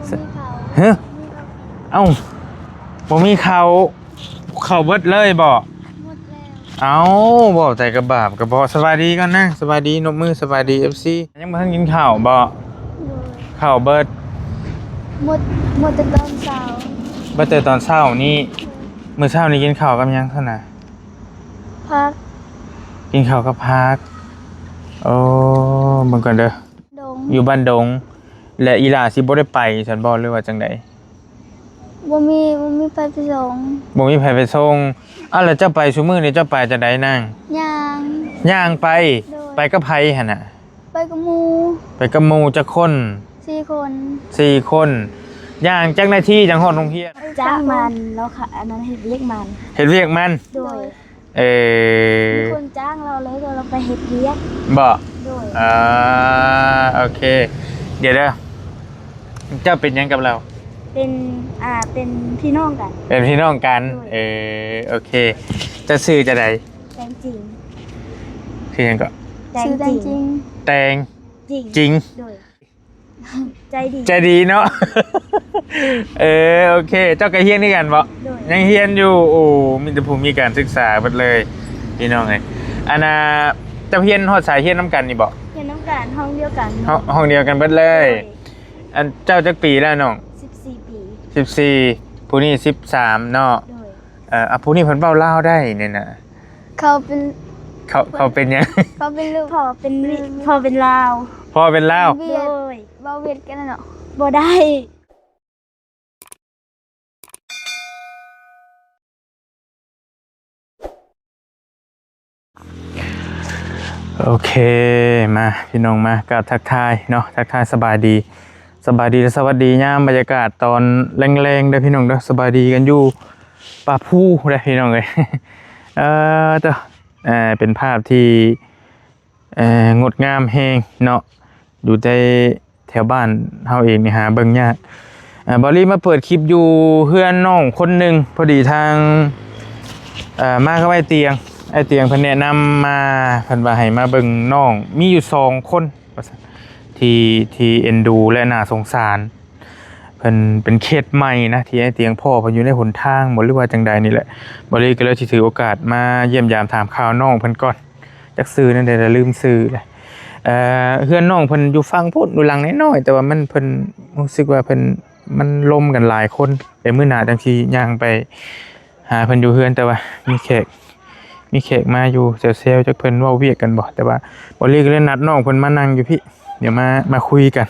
ຮະ? ເອົ້າ ບໍ່ມີເຂົ້າ ເຂົ້າເບິດເລີຍບໍ? ໝົດແລ້ວ. ເອົ້າ ເວົ້າແຕ່ກະບາບກະເບາະ. ສະບາຍດີກ່ອນນາງ ສະບາຍດີ ນົບມື ສະບາຍດີ ເອັຟຊີ. ຍັງບໍ່ທັນກິນເຂົ້າບໍ? ໂດຍ. ເຂົ້າເບິດ? ໝົດ ໝົດແຕ່ຕອນເຊົ້າ. ເບິດແຕ່ຕອນເຊົ້ານີ້. ໂດຍ. ມື້ເຊົ້ານີ້ກິນເຂົ້າກັບຫຍັງຊັ້ນນະ? ຜັກ. ກິນເຂົ້າກັບຜັກ. ໂອ້ ເບິ່ງກ່ອນເດີ ຢູ່ບ້ານດົງ. ແລະ ອີ່ຫຼ້າຊິບໍ່ໄດ້ໄປຊັ້ນບໍ ຫຼືວ່າຈັ່ງໃດ? ບໍ່ມີ ບໍ່ມີໃຜໄປສົ່ງ. ບໍ່ມີໃຜໄປສົ່ງ. ອ້າວ ແລ້ວເຈົ້າໄປຊຸມື້ນີ້ ເຈົ້າໄປຈັ່ງໃດນາງ? ຍ່າງ. ຍ່າງໄປ? ໂດຍ. ໄປກັບໃຜຫັ້ນນະ? ໄປກັບໝູ່. ໄປກັບໝູ່ຈັກຄົນ? ສີ່ຄົນ. ສີ່ຄົນ. ຍ່າງຈັກນາທີຈັ່ງຮອດໂຮງຮຽນ? ຈ້າງມັນ ແລ້ວ ອັນນັ້ນເຮັດວຽກມັນ. ເຮັດວຽກມັນ? ໂດຍ. ເອີ ມີຄົນຈ້າງລາວເລີຍ ລາວໄປເຮັດວຽກ. ບໍ? ໂດຍ. ອ່າ ໂອເຄ ດຽວເດີ ເຈົ້າເປັນຫຍັງກັບລາວ? ເປັນ ອ່າ ເປັນພີ່ນ້ອງກັນ. ເປັນພີ່ນ້ອງກັນ. ໂດຍ. ເອີ ໂອເຄ ເຈົ້າຊື່ຈັ່ງໃດ? ແຕງຈິງ. ຊື່ຫຍັງເກາະ? ແຕງຈິງ. ແຕງຈິງ. ໂດຍ. ໃຈດີ ໃຈດີເນາະ. ເອີ ໂອເຄ ເຈົ້າກະຮຽນຄືກັນບໍ? ໂດຍ. ຍັງຮຽນຢູ່. ໂອ້ ມີແຕ່ຜູ້ມີການສຶກສາເບິດເລີຍພີ່ນ້ອງເອີຍ. ອັນນ່າ ເຈົ້າຮຽນຮອດໃສ? ຮຽນນຳກັນນີ້ບໍ? ຮຽນນຳກັນ ຫ້ອງດຽວກັນ. ຫ້ອງ ຫ້ອງດຽວກັນເບິດເລີຍ. ໂດຍ. ອັນ ເຈົ້າຈັກປີແລ້ວນ້ອງ? ສິບສີ່ປີ. ສິບສີ່. ຜູ້ນີ້ສິບສາມເນາະ. ໂດຍ. ເອີ ອາ ຜູ້ນີ້ເພິ່ນເວົ້າລາວໄດ້ນີ້ນະ. ເຂົາເປັນ ເຂົາ ເຂົາເປັນຫຍັງ? ເຂົາເປັນລູກ ພໍ່ເປັນ ພໍ່ເປັນລາວ. ພໍ່ເປັນລາວ. ໂດຍ. ເວົ້າຫວຽດກັນເນາະ ບໍ່ໄດ້. ໂອເຄ ມາພີ່ນ້ອງ ມາກາບທັກທາຍເນາະ ທັກທາຍສະບາຍດີ ສະບາຍດີ ແລະ ສະຫວັດດີຍາມບັນຍາກາດຕອນແລງໆ ເດີພີ່ນ້ອງເດີ. ສະບາຍດີກັນຢູ່ປ່າພູເດີພີ່ນ້ອງເອີຍ. ເອີ ເຈົ້າ ເປັນພາບທີ່ ເອີ ງົດງາມແຮງເນາະ ຢູ່ໃນແຖວບ້ານເຮົາເອງນີ້ຫາເບິ່ງຍາກ. ເອີ ບ່າວລີມາເປີດຄລິບຢູ່ເຮືອນນ້ອງຄົນໜຶ່ງ ພໍດີທາງ ເອີ ມາກັບອ້າຍຕຽງ ອ້າຍຕຽງເພິ່ນແນະນຳມາ ເພິ່ນວ່າໃຫ້ມາເບິ່ງນ້ອງ ມີຢູ່ສອງຄົນວ່າຊັ້ນ ທີ່ ທີ່ເອັນດູ ແລະ ໜ້າສົງສານ. ເພິ່ນເປັນເຂດໃໝ່ນະ ທີ່ອ້າຍຕຽງພໍ້ເພິ່ນຢູ່ໃນຫົນທາງບໍ ຫຼືວ່າຈັ່ງໃດນີ້ແຫຼະ. ບ່າວລີກະເລີຍຊິຖືໂອກາດມາຢ້ຽມຢາມຖາມຂ່າວນ້ອງເພິ່ນກ່ອນ. ຈັກຊື່ແນວໃດລະ ລືມຊື່ແຫຼະ. ເອີ ເຮືອນນ້ອງເພິ່ນຢູ່ຝັ່ງພຸ້ນ ຢູ່ຫຼັງນ້ອຍໆ ແຕ່ວ່າມັນ ເພິ່ນຮູ້ສຶກວ່າເພິ່ນ ມັນລົມກັນຫຼາຍຄົນ. ດຽວມື້ໜ້າຈັ່ງຊິຍ່າງໄປຫາເພິ່ນຢູ່ເຮືອນ ແຕ່ວ່າມີແຂກ ມີແຂກມາຢູ່ແຊວໆ ຈັກເພິ່ນເວົ້າວຽກກັນບໍ. ແຕ່ວ່າບ່າວລີກະເລີຍນັດນ້ອງເພິ່ນມານັ່ງຢູ່ພີ້ ດຽວມາ ມາຄຸຍກັນ.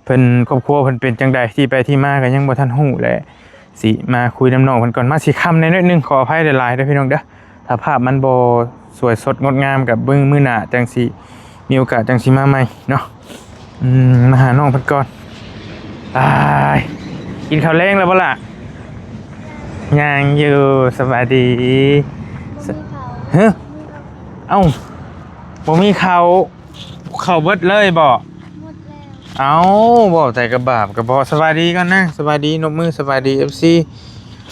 ເພິ່ນ ຄອບຄົວເພິ່ນເປັນຈັ່ງໃດ ທີ່ໄປທີ່ມາກະຍັງບໍ່ທັນຮູ້ແຫຼະ. ຊິມາຄຸຍນຳນ້ອງເພິ່ນກ່ອນ ມາຊິຄ່ຳແດ່ໜ້ອຍໜຶ່ງ ຂໍອະໄພຫຼາຍໆ ເດີພີ່ນ້ອງເດີ ຖ້າພາບມັນບໍ່ສວຍສົດງົດງາມ ກະເບິ່ງມື້ໜ້າຈັ່ງຊິມີໂອກາດຈັ່ງຊິມາໃໝ່ເນາະ. ອືມ ມາຫານ້ອງເພິ່ນກ່ອນ. ຕາຍ ກິນເຂົ້າແລງແລ້ວບໍ່ລະ? ຍັງຢູ່. ສະບາຍດີ. ບໍ່ມີເຂົ້າ. ຮະ? ເອົ້າ ບໍ່ມີເຂົ້າ. ເຂົ້າເບິດເລີຍບໍ? ໝົດແລ້ວ. ເອົ້າ ເວົ້າແຕ່ກະບາບກະເບາະ. ສະບາຍດີກ່ອນນາງ ສະບາຍດີ ນົບມື ສະບາຍດີ ເອັຟຊີ.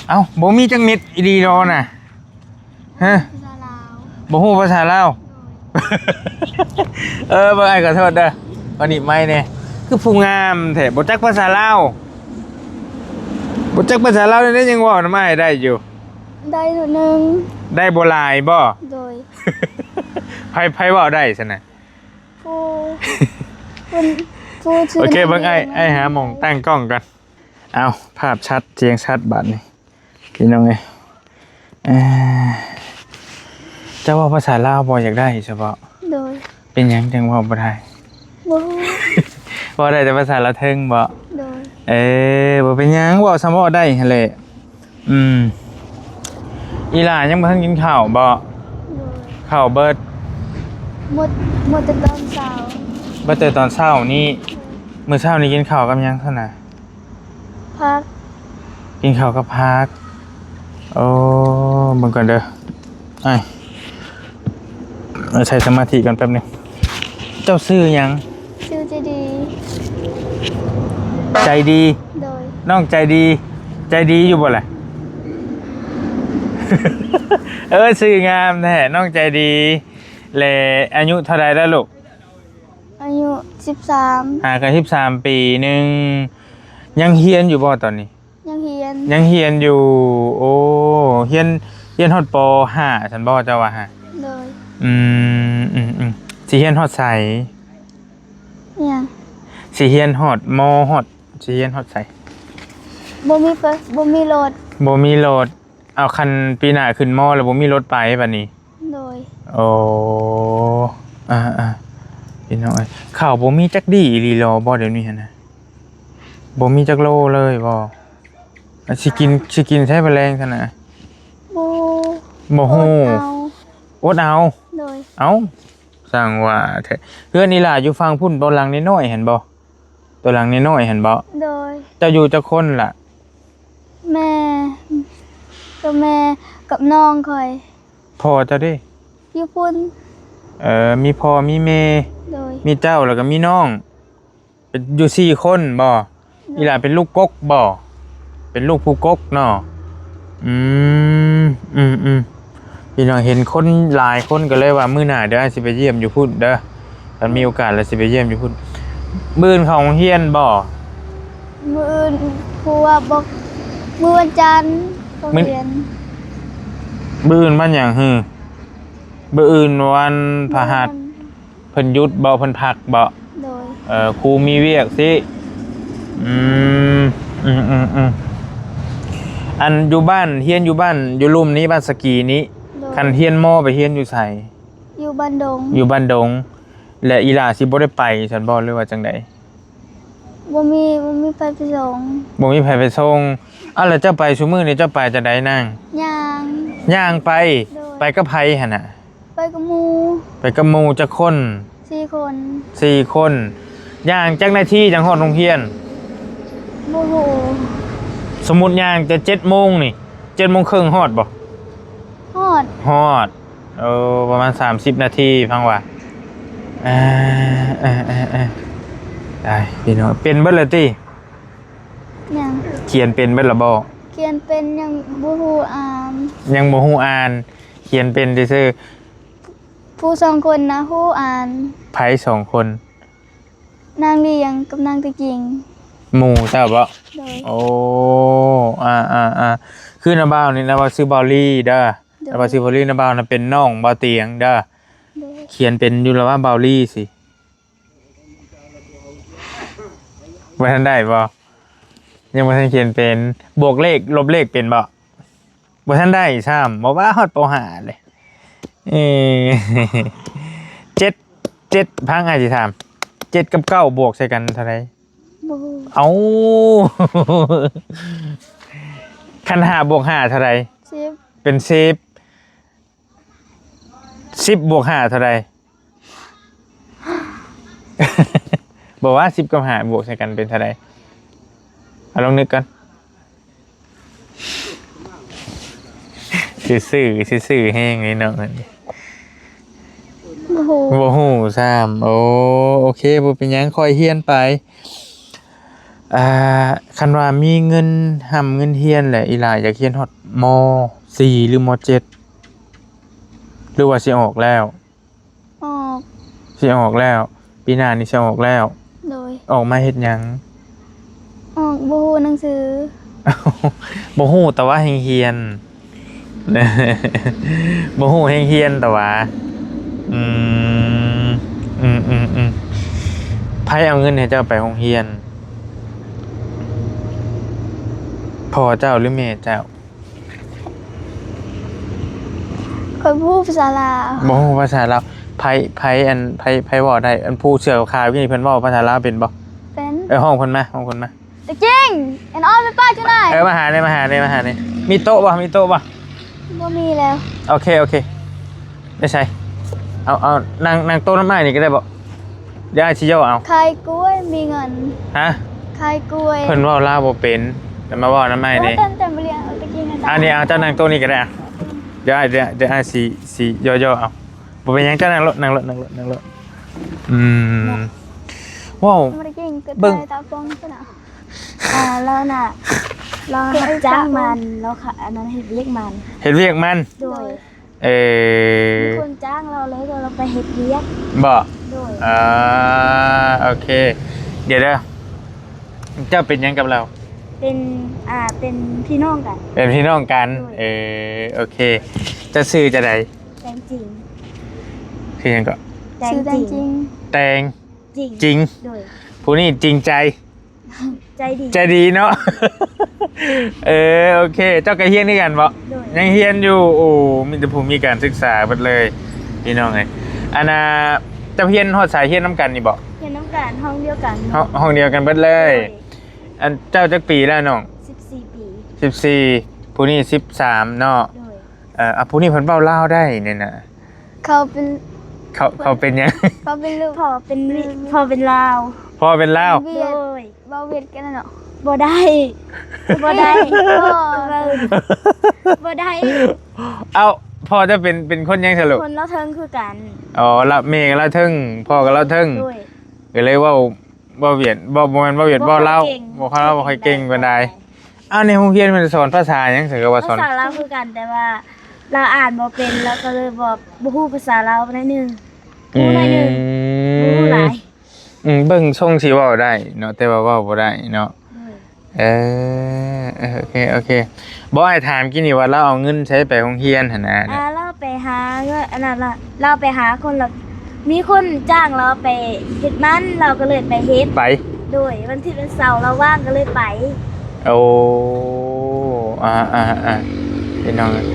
ເອົ້າ ບໍ່ມີຈັກເມັດອີ່ຫຼີດອກນະ. ຮະ? ພາສາລາວ. ບໍ່ຮູ້ພາສາລາວ? ໂດຍ. ເອີ ເບິ່ງ ອ້າຍຂໍໂທດເດີ ຂໍໜີບໄມແດ່. ຄືຜູ້ງາມແທ້ ບໍ່ຈັກພາສາລາວ? ບໍ່ຈັກພາສາລາວແນວໃດ ຍັງເວົ້ານຳອ້າຍໄດ້ຢູ່? ໄດ້ໜ້ອຍໜຶ່ງ. ໄດ້ບໍ່ຫຼາຍບໍ? ໂດຍ. ໃຜ ໃຜເວົ້າໄດ້ຊັ້ນນະ? ຜູ້ ເພິ່ນ ຜູ້ຊື່ ໂອເຄ ເບິ່ງອ້າຍ ອ້າຍຫາໝ່ອງຕັ້ງກ້ອງກ່ອນ. ເອົ້າ ພາບຊັດ ສຽງຊັດບາດນີ້ ພີ່ນ້ອງເອີຍ. ເອີ ເຈົ້າເວົ້າພາສາລາວບໍ່? ຢາກໄດ້ສະເພາະ. ໂດຍ. ເປັນຫຍັງຈັ່ງເວົ້າບໍ່ໄດ້? ບໍ່ຮູ້. ເວົ້າໄດ້ແຕ່ພາສາລາວເທິງບໍ? ໂດຍ. ເອີ ບໍ່ເປັນຫຍັງ ເວົ້າສ່ຳເວົ້າໄດ້ຫັ້ນແຫຼະ. ອືມ ອີ່ຫຼ້າຍັງບໍ່ທັນກິນເຂົ້າບໍ? ໂດຍ. ເຂົ້າເບິດ? ໝົດ ໝົດແຕ່ຕອນເຊົ້າ. ເບິດແຕ່ຕອນເຊົ້ານີ້. ໂດຍ. ມື້ເຊົ້ານີ້ກິນເຂົ້າກັບຫຍັງຊັ້ນນະ? ຜັກ. ກິນເຂົ້າກັບຜັກ. ໂອ້ ເບິ່ງກ່ອນເດີ ອ້າຍ ໃສ່ສະມາທິກ່ອນແປັບໜຶ່ງ. ເຈົ້າຊື່ຫຍັງ? ຊື່ໃຈດີ. ໃຈດີ? ໂດຍ. ນ້ອງໃຈດີ ໃຈດີຢູ່ບໍ່ລະ? ເອີ ຊື່ງາມແທ້ ນ້ອງໃຈດີ. ແລະ ອາຍຸເທົ່າໃດແລ້ວລູກ? ອາຍຸສິບສາມ. ຫາກະສິບສາມປີໜຶ່ງ. ຍັງຮຽນຢູ່ບໍ່ຕອນນີ້? ຍັງຮຽນ ຍັງຮຽນຢູ່. ໂອ້ ຮຽນ ຮຽນຮອດ ປໍຫ້າ ຊັ້ນບໍ່ ເຈົ້າວ່າຫາ? ໂດຍ. ອືມ ອືມ ອືມ ຊິຮຽນຮອດໃສ? ຫຍັງ? ຊິຮຽນຮອດ ມໍ ຮອດ ຊິຮຽນຮອດໃສ? ບໍ່ມີ ບໍ່ມີລົດ ບໍ່ມີລົດ. ເອົາ ຄັນປີໜ້າຂຶ້ນ ມໍ ແລ້ວບໍ່ມີລົດໄປບັດນີ້? ໂດຍ. ໂອ້ ອ່າໆ ພີ່ນ້ອງເອີຍ ເຂົ້າບໍ່ມີຈັກດີ້ອີ່ຫຼີຫຼໍ ບໍ່ດຽວນີ້ຫັ້ນນະ? ບໍ່ມີຈັກໂລເລີຍບໍ່? ອາ ຊິກິນ ຊິກິນໃສບາດແລງຊັ້ນນະ? ບໍ່ ບໍ່ຮູ້ ອົດເອົາ ອົດເອົາ. ໂດຍ. ເອົ້າ ຊ່າງວ່າແທ້. ເຮືອນອີ່ຫຼ້າຢູ່ຝັ່ງພຸ້ນບໍ່ ຫຼັງນ້ອຍໆຫັ້ນບໍ່? ໂຕຫຼັງນ້ອຍໆຫັ້ນບໍ່? ໂດຍ. ເຈົ້າຢູ່ຈັກຄົນລະ? ແມ່ ໂຕແມ່ກັບນ້ອງຂ້ອຍ. ພໍ່ເຈົ້າເດ? ຢູ່ພຸ້ນ. ເອີ ມີພໍ່ມີແມ່. ໂດຍ. ມີເຈົ້າ ແລ້ວກໍມີນ້ອງ ເປັນຢູ່ສີ່ຄົນບໍ່? ໂດຍ. ອີ່ຫຼ້າເປັນລູກກົກບໍ່? ເປັນລູກຜູ້ກົກເນາະ. ອືມ ອືມໆ ພີ່ນ້ອງເຫັນຄົນຫຼາຍຄົນກໍເລີຍວ່າ ມື້ໜ້າເດີອ້າຍຊິໄປຢ້ຽມຢູ່ພຸ້ນເດີ ຄັນມີໂອກາດແລ້ວຊິໄປຢ້ຽມຢູ່ພຸ້ນ. ມື້ອື່ນເຂົ້າໂຮງຮຽນບໍ່? ມື້ອື່ນ ຄູວ່າບໍ່ ມື້ວັນຈັນ ໂຮງຮຽນ. ມື້ອື່ນວັນຫຍັງ? ຮື ມື້ອື່ນວັນພະຫັດ. ເພິ່ນຢຸດບໍ່? ເພິ່ນພັກບໍ່? ໂດຍ. ເອີ ຄູມີວຽກຊິ. ອືມ ອືມໆໆ ອັນຢູ່ບ້ານ ຮຽນຢູ່ບ້ານ ຢູ່ລຸ່ມນີ້ ບ້ານສະກີນີ້. ໂດຍ. ຄັນຮຽນ ມໍ ໄປຮຽນຢູ່ໃສ? ຢູ່ບ້ານດົງ. ຢູ່ບ້ານດົງ. ແລະ ອີ່ຫຼ້າຊິບໍ່ໄດ້ໄປຊັ້ນບໍ່ ຫຼືວ່າຈັ່ງໃດ? ບໍ່ມີ ບໍ່ມີໃຜໄປສົ່ງ. ບໍ່ມີໃຜໄປສົ່ງ. ອ້າວ ແລ້ວເຈົ້າໄປຊຸມື້ນີ້ ເຈົ້າໄປຈັ່ງໃດນາງ? ຍ່າງ. ຍ່າງໄປ? ໂດຍ. ໄປກັບໃຜຫັ້ນນະ? ໄປກັບໝູ່. ໄປກັບໝູ່ຈັກຄົນ? ສີ່ຄົນ. ສີ່ຄົນ. ຍ່າງຈັກນາທີຈັ່ງຮອດໂຮງຮຽນ? ບໍ່ຮູ້. ສົມມຸດຍ່າງແຕ່ເຈັດໂມງນີ້ ເຈັດໂມງເຄິ່ງຮອດບໍ່? ຮອດ. ຮອດ. ເອີ ປະມານສາມສິບນາທີ ຟັງວ່າ. ເອີ ເອີ ເອີ ເອີ ຕາຍ ພີ່ນ້ອງ ເປັນເບິດແລ້ວຕິ? ຫຍັງ? ຂຽນເປັນເບິດແລ້ວບໍ່? ຂຽນເປັນ ຍັງບໍ່ຮູ້ອ່ານ. ຍັງບໍ່ຮູ້ອ່ານ ຂຽນເປັນຊື່ໆ. ຜູ້ສອງຄົນນະຮູ້ອ່ານ. ໃຜສອງຄົນ? ນາງລຽງກັບນາງຕະກິງ. ໝູ່ເຈົ້າບໍ່? ໂດຍ. ໂອ້ ອ່າໆໆ ຄືນ້າບ່າວນີ້ນະວ່າຊື່ບ່າວລີເດີ. ໂດຍ. ແຕ່ວ່າຊື່ບ່າວລີ ນ້າບ່າວນະເປັນນ້ອງບ່າວຕຽງເດີ. ໂດຍ. ຂຽນເປັນຢູ່ລະວ່າບ່າວລີຊິ. ບໍ່ທັນໄດ້ບໍ່? ຍັງບໍ່ທັນຂຽນເປັນ. ບວກເລກລົບເລກເປັນບໍ່? ບໍ່ທັນໄດ້ຊ້ຳ ບໍ່ວ່າຮອດ ປໍຫ້າ ເລີຍ. ເອີ ເຈັດ ເຈັດ ຟັງອ້າຍຊິຖາມ ເຈັດກັບເກົ້າບວກໃສ່ກັນເທົ່າໃດ? ບໍ່ຮູ້. ເອົ້າ ຄັນຫ້າບວກຫ້າເທົ່າໃດ? ສິບ. ເປັນສິບ. ສິບບວກຫ້າເທົ່າໃດ? ບອກວ່າສິບກັບຫ້າບວກໃສ່ກັນເປັນເທົ່າໃດ? ເອົາລອງນຶກກ່ອນ. ຊື່ໆ ຊື່ໆແຮງເລີຍເນາະ. ບໍ່ຮູ້ ບໍ່ຮູ້ຊ້ຳ. ໂອ້ ໂອເຄ ບໍ່ເປັນຫຍັງ ຄ່ອຍຮຽນໄປ. ອ່າ ຄັນວ່າມີເງິນຮ່ຳເງິນຮຽນແຫຼະ ອີ່ຫຼ້າຢາກຮຽນຮອດ ມໍສີ່ ຫຼື ມໍເຈັດ ຫຼືວ່າຊິອອກແລ້ວ? ອອກ. ຊິອອກແລ້ວ ປີໜ້ານີ້ຊິອອກແລ້ວ. ໂດຍ. ອອກມາເຮັດຫຍັງ? ອອກ ບໍ່ຮູ້ໜັງສື. ບໍ່ຮູ້ ແຕ່ວ່າແຮ່ງຮຽນ. ບໍ່ຮູ້ແຮ່ງຮຽນ ແຕ່ວ່າ ອືມ ອືມໆໆ ໃຜເອົາເງິນໃຫ້ເຈົ້າໄປໂຮງຮຽນ? ພໍ່ເຈົ້າ ຫຼື ແມ່ເຈົ້າ? ຂ້ອຍບໍ່ຮູ້ພາສາລາວ. ບໍ່ຮູ້ພາສາລາວ. ໃຜ ໃຜ ອັນ ໃຜ ໃຜເວົ້າໄດ້? ອັນຜູ້ເສື້ອຂາວນີ້ເພິ່ນເວົ້າພາສາລາວເປັນບໍ່? ເປັນ. ເອີ ຮ້ອງເພິ່ນມາ ຮ້ອງເພິ່ນມາ. ຕະກິງ ເອີ ມາຫາແດ່ ມາຫາແດ່ ມາຫາແດ່. ມີໂຕະບໍ່? ມີໂຕະບໍ່? ບໍ່ມີແລ້ວ. ໂອເຄ ໂອເຄ. ໄປໃສ? ເອົາ ເອົາ ນັ່ງ ນັ່ງໂຕະນຳອ້າຍນີ້ກໍໄດ້ບໍ່? ດຽວອ້າຍຊິຍໍເອົາ. ຂາຍກ້ວຍມີເງິນ. ຮະ? ຂາຍກ້ວຍ. ເພິ່ນເວົ້າລາວບໍ່ເປັນ ແຕ່ມາເວົ້ານຳອ້າຍນີ້. ເອີ ແຕ່ ແຕ່ບໍ່ລ້ຽງເອົາຕະກີ້ນະ. ອັນນີ້ ເອົາ ເຈົ້ານັ່ງໂຕະນີ້ກໍໄດ້. ດຽວອ້າຍ ດຽວ ດຽວອ້າຍຊິ ຊິຍໍໆເອົາ. ບໍ່ເປັນຫຍັງ ເຈົ້ານັ່ງໂລດ ນັ່ງໂລດ ນັ່ງໂລດ ນັ່ງໂລດ. ອືມ ເນາະ ວ້າວ ບໍ່ໄດ້ກິນ ເບິ່ງ ຕາຟອງຊັ້ນນະ. ອ່າ ລາວນະ ລາວຮັບຈ້າງມັນ ລາວ ອັນນັ້ນ ເຮັດວຽກມັນ ເຮັດວຽກມັນ. ໂດຍ. ເອີ ມີຄົນຈ້າງລາວເລີຍ ລາວໄປເຮັດວຽກ. ບໍ່? ໂດຍ. ອ່າ ໂອເຄ ດຽວເດີ. ເຈົ້າເປັນຫຍັງກັບລາວ? ເປັນ ອ່າ ເປັນພີ່ນ້ອງກັນ. ເປັນພີ່ນ້ອງກັນ. ໂດຍ. ເອີ ໂອເຄ. ເຈົ້າຊື່ຈັ່ງໃດ? ແຕງຈິງ. ຊື່ຫຍັງເກາະ? ແຕງຈິງ. ແຕງຈິງ. ຈິງ. ໂດຍ. ຜູ້ນີ້ຈິງໃຈ. ໃຈດີ. ໃຈດີເນາະ. ເອີ ໂອເຄ. ເຈົ້າກໍຮຽນຄືກັນບໍ? ໂດຍ. ຍັງຮຽນຢູ່. ໂອ້ ມີແຕ່ຜູ້ມີການສຶກສາເບິດເລີຍ ພີ່ນ້ອງເອີຍ. ອັນນ່າ ເຈົ້າຮຽນຮອດໃສ? ຮຽນນຳກັນນີ້ບໍ? ຮຽນນຳກັນ ຫ້ອງດຽວກັນ. ຫ້ອງ ຫ້ອງດຽວກັນເບິດເລີຍ. ໂດຍ. ອັນ ເຈົ້າຈັກປີແລ້ວນ້ອງ? ສິບສີ່ປີ. ສິບສີ່. ຜູ້ນີ້ສິບສາມເນາະ. ໂດຍ. ເອີ ອາ ຜູ້ນີ້ເພິ່ນເວົ້າລາວໄດ້ນີ້ນະ. ເຂົາເປັນ ເຂົາ ເຂົາເປັນຫຍັງ? ເຂົາເປັນລູກ ພໍ່ເປັນ ພໍ່ເປັນລາວ. ພໍ່ເປັນລາວ. ໂດຍ. ເວົ້າຫວຽດກັນເນາະ. ບໍ່ໄດ້ ບໍ່ໄດ້ ບໍ່ ບໍ່ໄດ້. ເອົ້າ ພໍ່ເຈົ້າເປັນ ເປັນຄົນຫຍັງຊະລູກ? ຄົນລາວເທິງຄືກັນ. ອໍ ລາວ ແມ່ກໍລາວເທິງ ພໍ່ກໍລາວເທິງ. ໂດຍ. ກໍເລີຍເວົ້າ ເວົ້າຫວຽດ ບໍ່ ບໍ່ແມ່ນເວົ້າຫວຽດ ເວົ້າລາວ ບໍ່ເກັ່ງ ບໍ່ເຂົ້າ ບໍ່ຄ່ອຍເກັ່ງປານໃດ. ເຈົ້າ ໃນໂຮງຮຽນເພິ່ນສອນພາສາຫຍັງ? ສາ ກໍວ່າສອນພາສາລາວຄືກັນ ແຕ່ວ່າລາວອ່ານບໍ່ເປັນ ລາວກໍເລີຍບໍ່ ບໍ່ຮູ້ພາສາລາວປານໃດໜຶ່ງ. ອືມ ຮູ້ໜ້ອຍໜຶ່ງ ບໍ່ຮູ້ຫຼາຍ. ອືມ ເບິ່ງຊົງຊິເວົ້າໄດ້ເນາະ ແຕ່ວ່າເວົ້າບໍ່ໄດ້ເນາະ. ໂດຍ. ເອີ ເອີ ໂອເຄ ໂອເຄ. ບໍ່ ອ້າຍຖາມກີ້ນີ້ວ່າລາວເອົາເງິນໃສໄປໂຮງຮຽນຫັ້ນນະ? ອ່າ ລາວໄປຫາເງິນ ອັນນັ້ນລະ ລາວໄປຫາຄົນລະ ມີຄົນຈ້າງລາວໄປເຮັດມັນ ລາວກໍເລີຍໄປເຮັດ. ໄປ. ໂດຍ. ວັນທິດວັນເສົາລາວວ່າງກໍເລີຍໄປ. ໂອ້ ອ່າໆໆ ພີ່ນ້ອງເອີຍ.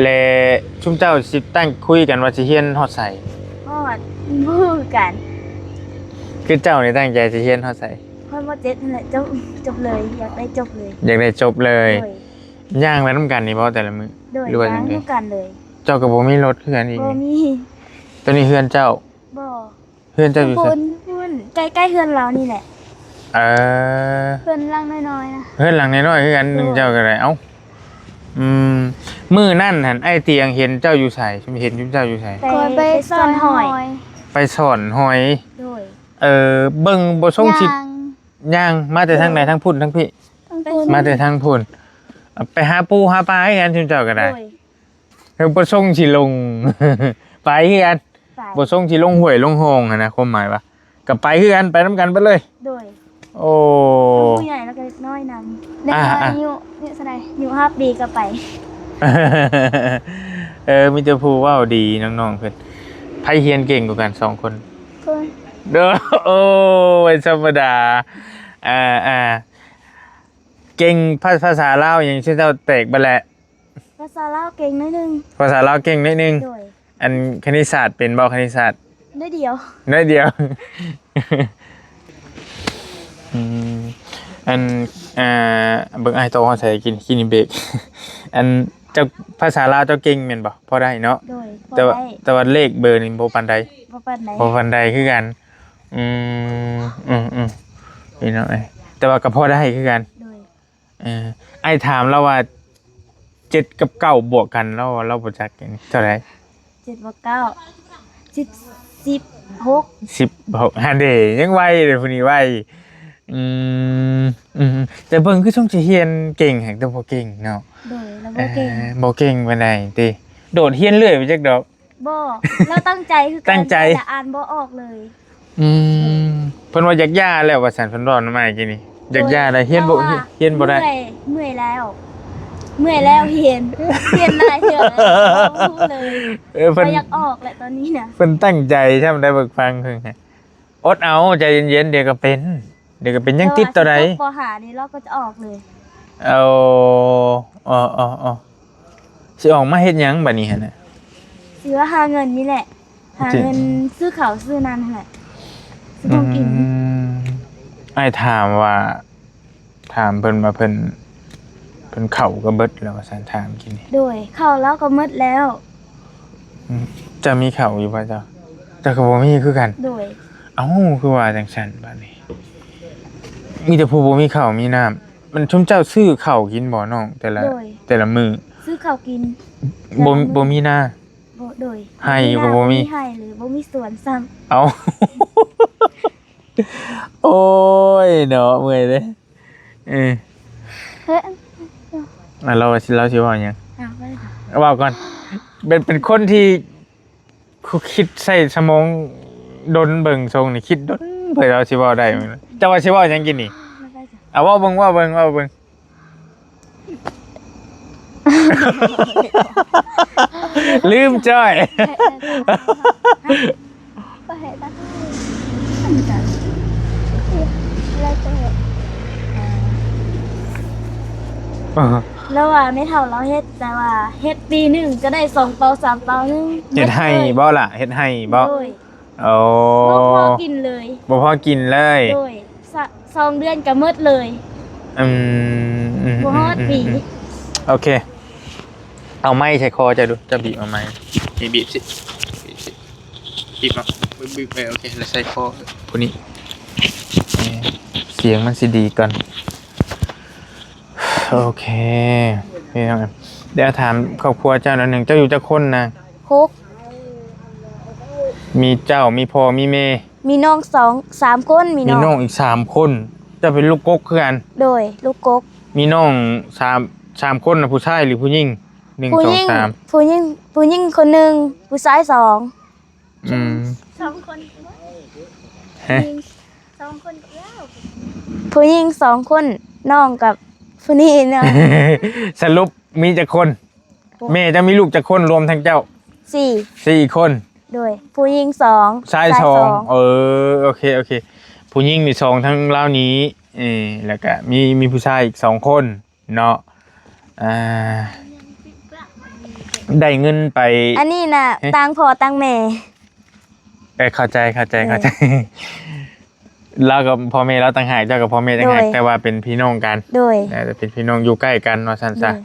ແລະ ຊຸມເຈົ້າຊິຕັ້ງຄຸຍກັນວ່າຊິຮຽນຮອດໃສ? ຮອດ ບໍ່ຮູ້ຄືກັນ. ຄືເຈົ້ານີ້ຕັ້ງໃຈຊິຮຽນຮອດໃສ? ຮອດ ມໍເຈັດ ຫັ້ນແຫຼະ ຈົບ ຈົບເລີຍ ຢາກໄດ້ຈົບເລີຍ. ຢາກໄດ້ຈົບເລີຍ. ໂດຍ. ຍ່າງໄປນຳກັນນີ້ບໍ່ແຕ່ລະມື້? ໂດຍ. ຫຼືວ່າຈັ່ງໃດ? ຍ່າງນຳກັນເລີຍ. ເຈົ້າກໍບໍ່ມີລົດຄືກັນອີກ? ບໍ່ມີ. ໂຕນີ້ເຮືອນເຈົ້າ? ບໍ່. ເຮືອນເຈົ້າຢູ່ໃສ? ພຸ້ນ ພຸ້ນ ໃກ້ໆເຮືອນລາວນີ້ແຫຼະ. ເອີ ເຮືອນຫຼັງນ້ອຍໆນະ. ເຮືອນຫຼັງນ້ອຍໆຄືກັນ. ໂດຍ. ເຈົ້າກໍໄດ້ ເອົ້າ ອືມ ມື້ນັ້ນຫັ້ນ ອ້າຍຕຽງເຫັນເຈົ້າຢູ່ໃສ? ເຫັນຊຸມເຈົ້າຢູ່ໃສ? ຂ້ອຍໄປ ໄປ ໄປສ້ອນຫອຍ. ໄປສ້ອນຫອຍ. ໂດຍ. ເອີ ເບິ່ງບໍ່ຊົງຊິ ຍ່າງ ຍ່າງມາແຕ່ທາງໃດ? ໂດຍ. ທາງພຸ້ນ ທາງພີ້? ທາງພຸ້ນ. ມາແຕ່ທາງພຸ້ນ. ໄປຫາປູຫາປາຄືກັນ ຊຸມເຈົ້າກໍໄດ້. ໂດຍ. ເອີ ບໍ່ຊົງຊິລົງ ໄປຄືກັນ. ໄປ. ບໍ່ຊົງຊິລົງຫ້ວຍລົງຮ່ອງຫັ້ນນະ ຄວາມໝາຍວ່າ ກໍໄປຄືກັນ ໄປນຳກັນເບິດເລີຍ. ໂດຍ. ໂອ້ ຜູ້ໃຫຍ່ແລ້ວກໍເດັກນ້ອຍນຳ. ເດັກນ້ອຍ ອ່າໆ ອາຍຸ ອາຍຸເທົ່າໃດ? ອາຍຸຫ້າປີກໍໄປ. ເອີ ມີແຕ່ຜູ້ເວົ້າດີນ້ອງໆເພິ່ນ. ໃຜຮຽນເກັ່ງກວ່າກັນສອງຄົນ? ຂ້ອຍ. ໂອ້ຍ ທຳມະດາ. ອ່າໆ ເກັ່ງພາ ພາສາລາວຫຍັງ ເຈົ້າແຕກເບິດແຫຼະ. ພາສາລາວເກັ່ງໜ້ອຍໜຶ່ງ. ພາສາລາວເກັ່ງໜ້ອຍໜຶ່ງ. ໂດຍ. ອັນຄະນິດສາດເປັນບໍ່? ຄະນິດສາດ. ໜ້ອຍດຽວ ໜ້ອຍດຽວ. ອືມ ອັນ ອ່າ ເບິ່ງອ້າຍໂຕຮອດໃສ ກິນ ກິນເບຣກ. ອັນ ເຈົ້າ ພາສາລາວເຈົ້າເກັ່ງແມ່ນບໍ່? ພໍໄດ້ເນາະ. ໂດຍ. ພໍໄດ້. ແຕ່ວ່າ ແຕ່ວ່າເລກເບີນີ້ບໍ່ປານໃດ. ບໍ່ປານໃດ. ບໍ່ປານໃດຄືກັນ. ອືມ ອືມໆ ພີ່ນ້ອງເອີຍ ແຕ່ວ່າກໍພໍໄດ້ຄືກັນ. ໂດຍ. ເອີ ອ້າຍຖາມລາວວ່າ ເຈັດກັບເກົ້າບວກກັນ ລາວ ລາວບໍ່ຈັກເທົ່າໃດ? ເຈັດບວກເກົ້າ ສິບ ສິບຫົກ. ສິບຫົກ ຫັ້ນເດ ຍັງໄວເດ ຜູ້ນີ້ໄວ. ອືມ ອືມ ແຕ່ເບິ່ງຄືຊົງຊິຮຽນເກັ່ງ ແຕ່ບໍ່ເກັ່ງເນາະ. ໂດຍ ລາວບໍ່ເກັ່ງ. ເອີ ບໍ່ເກັ່ງປານໃດຕິ ໂດດຮຽນເລື້ອຍໄປຈັກດອກ. ບໍ່ ລາວຕັ້ງໃຈຄືກັນ. ຕັ້ງໃຈ. ແຕ່ອ່ານບໍ່ອອກເລີຍ. ອືມ ເພິ່ນວ່າຢາກຢ່າແລ້ວວ່າຊັ້ນ ເພິ່ນເວົ້ານຳອ້າຍກີ້ນີ້ ຢາກຢ່າແລ້ວ ຮຽນບໍ່ ຮຽນບໍ່ໄດ້. ເມື່ອຍ ເມື່ອຍແລ້ວ ເມື່ອຍແລ້ວຮຽນ ຮຽນຫຼາຍເທື່ອແລ້ວ ເວົ້າບໍ່ຮູ້ເລີຍ. ເອີ ເພິ່ນ ບໍ່ຢາກອອກແຫຼະຕອນນີ້ນະ. ເພິ່ນຕັ້ງໃຈຊ້ຳໄດ໋ ເບິ່ງຟັງເພິ່ນ ອົດເອົາ ໃຈເຢັນໆ ດຽວກໍເປັນ ດຽວກໍເປັນ. ຍັງຕິດໂຕໃດ? ແຕ່ວ່າຊິຈົບ ປໍຫ້າ ນີ້ລາວກໍຈະອອກເລີຍ. ເອົາ ເອົາໆໆ ຊິອອກມາເຮັດຫຍັງບາດນີ້ຫັ້ນນະ? ຊິວ່າຫາເງິນນີ້ແຫຼະ ຫາເງິນຊື້ເຂົ້າຊື້ນັ້ນຫັ້ນແຫຼະ ຊື້ຂອງກິນ. ອືມ ອ້າຍຖາມວ່າ ຖາມເພິ່ນວ່າເພິ່ນ ເພິ່ນເຂົ້າກໍເບິດແລ້ວວ່າຊັ້ນ ຖາມກີ້ນີ້. ໂດຍ ເຂົ້າລາວກໍໝົດແລ້ວ. ອືມ ເຈົ້າມີເຂົ້າຢູ່ບໍ່ເຈົ້າ? ເຈົ້າກໍບໍ່ມີຄືກັນ. ໂດຍ. ເອົ້າ ຄືວ່າຈັ່ງຊັ້ນບາດນີ້ ມີແຕ່ຜູ້ບໍ່ມີເຂົ້າມີນ້ຳ. ມັນ ຊຸມເຈົ້າຊື້ເຂົ້າກິນບໍ່ນ້ອງ ແຕ່ລະ ໂດຍ ແຕ່ລະມື້? ຊື້ເຂົ້າກິນ ບໍ່ ແຕ່ລະມື້ ບໍ່ມີນາ. ບໍ່ ໂດຍ ໄຮ່ກໍບໍ່ມີ ບໍ່ມີໄຮ່ເລີຍ ບໍ່ມີສວນຊ້ຳ. ເອົ້າ ໂອ້ຍເນາະ ເມື່ອຍເດ້. ເອີ ເອີ ລາວຊິ ລາວຊິເວົ້າຫຍັງ? ເວົ້າກ່ອນ. ເປັນ ເປັນຄົນທີ່ ຄືຄິດໃຊ້ສະໝອງດົນເບິ່ງຊົງນີ້ ຄິດດົນເພື່ອເຮົາຊິເວົ້າໄດ້. ເຈົ້າວ່າຊິເວົ້າຫຍັງກິນນີ້? ເອົາ ເວົ້າເບິ່ງ ເວົ້າເບິ່ງ ເວົ້າເບິ່ງ. ລືມຈ້ອຍ. ລາວວ່າແມ່ເຖົ້າລາວເຮັດ ແຕ່ວ່າເຮັດປີໜຶ່ງກໍໄດ້ສອງເປົາສາມເປົາໜຶ່ງ. ເຮັດໄຮ່ບໍ່ລະ? ເຮັດໄຮ່ບໍ່? ໂດຍ. ໂອ້ ບໍ່ພໍກິນເລີຍ. ບໍ່ພໍກິນເລີຍ. ໂດຍ. ສະ ສອງເດືອນກໍໝົດເລີຍ. ອືມ ອືມ ບໍ່ຮອດປີ. ອືມ ອືມ ອືມ ໂອເຄ ເອົາໄມ້ໃສ່ຄໍເຈົ້າດູ ເຈົ້າບີບເອົາໄມ້ ບີບ ບີບຊິ ບີບຊິ ບີບເອົາ ບີບ ບີບ ເອີ ໂອເຄ ແລ້ວໃສ່ຄໍຜູ້ນີ້ ເອີ ສຽງມັນຊິດີກ່ອນ. ໂອເຄ ພີ່ນ້ອງ ດຽວຖາມຄອບຄົວເຈົ້າໜ້ອຍໜຶ່ງ ເຈົ້າຢູ່ຈັກຄົນນະ? ຫົກ. ມີເຈົ້າ ມີພໍ່ ມີແມ່? ມີນ້ອງສອງ ສາມຄົນ ມີ ມີນ້ອງ ນ້ອງອີກສາມຄົນ. ເຈົ້າເປັນລູກກົກຄືກັນ? ໂດຍ ລູກກົກ. ມີນ້ອງສາມ ສາມຄົນນະ ຜູ້ຊາຍຫຼືຜູ້ຍິງ? ໜຶ່ງ ສອງ ສາມ ຜູ້ຍິງ ຜູ້ຍິງຄົນໜຶ່ງ ຜູ້ຊາຍສອງ. ອືມ ສອງຄົນ. ຮະ? ສອງຄົນກັບລາວ ຜູ້ຍິງສອງຄົນ ນ້ອງກັບຜູ້ນີ້ເນາະ. ສະຫຼຸບມີຈັກຄົນ? ແມ່ເຈົ້າມີລູກຈັກຄົນລວມທັງເຈົ້າ? ສີ່ ສີ່ຄົນ. ໂດຍ ຜູ້ຍິງສອງ ຊາຍສອງ. ເອີ ໂອເຄ ໂອເຄ ຜູ້ຍິງນີ້ສອງ ທັງລາວນີ້ ເອີ ແລ້ວກະມີ ມີຜູ້ຊາຍອີກສອງຄົນເນາະ. ອ່າ ໄດ້ເງິນໄປ ອັນນີ້ນະ ຮະ? ຕ່າງພໍ່ຕ່າງແມ່. ເອີ ເຂົ້າໃຈ ເຂົ້າໃຈ ເອີ ເຂົ້າໃຈ. ລາວກໍພໍ່ແມ່ລາວຕ່າງຫາກ ເຈົ້າກໍພໍ່ແມ່ຕ່າງຫາກ ໂດຍ ແຕ່ວ່າເປັນພີ່ນ້ອງກັນ. ໂດຍ. ເອີ ເປັນພີ່ນ້ອງຢູ່ໃກ້ກັນວ່າຊັ້ນຊະ. ໂດຍ.